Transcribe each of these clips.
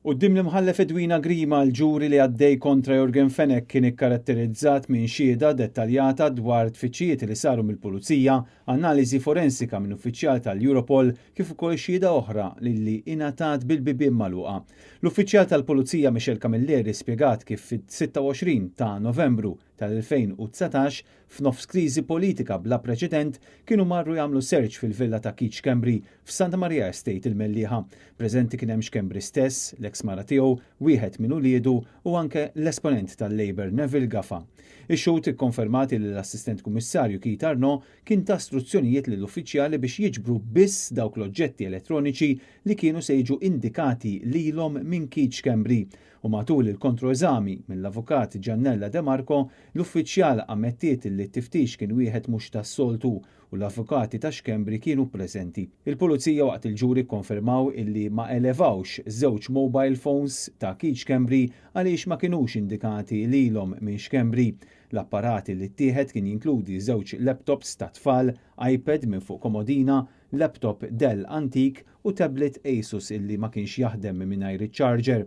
Quddiem l-Imħallef Edwina Grima, l-ġuri li għaddej kontra Yorgen Fenech kien ikkaratterizzat minn xhieda dettaljata dwar tfittxijiet li saru mill-Pulizija, analiżi forensika minn uffiċjal tal-Europol kif ukoll xhieda oħra li ingħatat bil-bibien magħluqa. L-uffiċjal tal-Pulizija Michelle Camilleri spjegat kif fit-26 ta' Novembru tal-2019, f'nofs kriżi politika bla preċedent, kienu marru jagħmlu search fil-villa ta' Keith Schembri f'Santa Maria Estate il-Mellieħa. Preżenti kien hemm Schembri stess, l-eks mara tiegħu, wieħed minn uliedu u anke l-esponent tal-Labour Neville Gafa. Ix-xhud ikkonfermat li l-Assistent Kummissarju Keith Arnaud kien ta struzzjonijiet lill-uffiċjali biex jiġbru biss dawk l-oġġetti elettroniċi li kienu se jiġu indikati lilhom minn Keith Schembri u matul il-kontroeżami mill-Avukat Giannella De Marco, l-uffiċjal ammettiet li t-tiftix kien wieħed mhux tas-soltu u l-avukati ta' Schembri kienu preżenti. Il-Pulizija waqt il-ġuri kkonfermaw illi ma elevawx żewġ mobile phones ta' Keith Schembri għaliex ma kinux indikati lilhom minn Schembri. L-apparat li ttieħed kien jinkludi żewġ laptops tat-tfal, iPad minn fuq komodina, laptop Dell antik u tablet Asus illi ma kienx jaħdem mingħajr iċ-charger.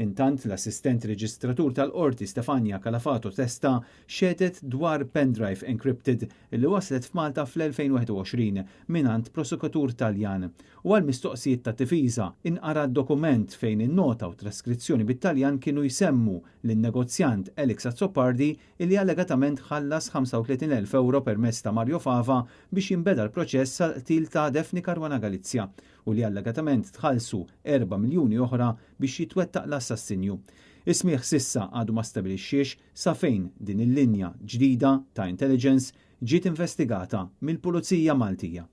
Intant, l-assistent reġistratur tal-Qorti Stefania Calafato Testa xehdet dwar pendrive encrypted illi waslet f'Malta fl-2021 mingħand prosekutur Taljan. U għal mistoqsijiet tat-difiża, inqara dokument fejn in-nota u traskrizzjoni bit-Taljan kienu jsemmu lin-negozjant Alex Azzopardi illi allegatament ħallas 35,000 ewro permezz ta' Mario Fava biex jinbeda l-proċess għall-qtil ta' Daphne Caruana Galizia u li allegatament tħallsu 4 miljuni oħra biex jitwettaq l-assassinju. Is-smigħ s'issa għadu ma stabilixxiex sa fejn din il-linja ġdida ta' intelligence ġiet investigata mill-Pulizija Maltija.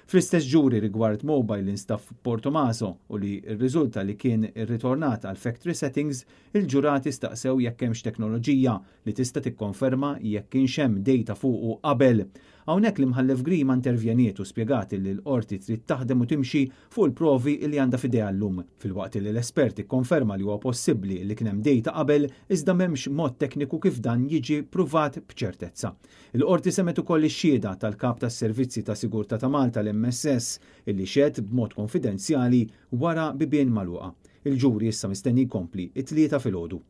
Fl-istess ġuri rigward mobile li nstab f'Portomaso u li rriżulta li kien irritornat għal factory settings, il-ġurati staqsew jekk hemmx teknoloġija li tista' tikkonferma jekk kienx hemm data fuqu qabel. Hawnhekk l-Imħallef Grima intervjeniet u spjegat li l-Qorti trid taħdem u timxi fuq il-provi li għandha f'idejha llum, filwaqt li l-espert ikkonferma li huwa possibbli li kien hemm data qabel iżda m'hemmx mod tekniku kif dan jiġi pruvat b'ċertezza. Il-Qorti semgħet ukoll ix-xhieda tal-Kap tas-Servizzi ta' Sigurtà ta' Malta l-MSS illi xehed b'mod konfidenzjali wara bibien magħluqa. Il-ġuri issa mistenni jkompli t-Tlieta filgħodu.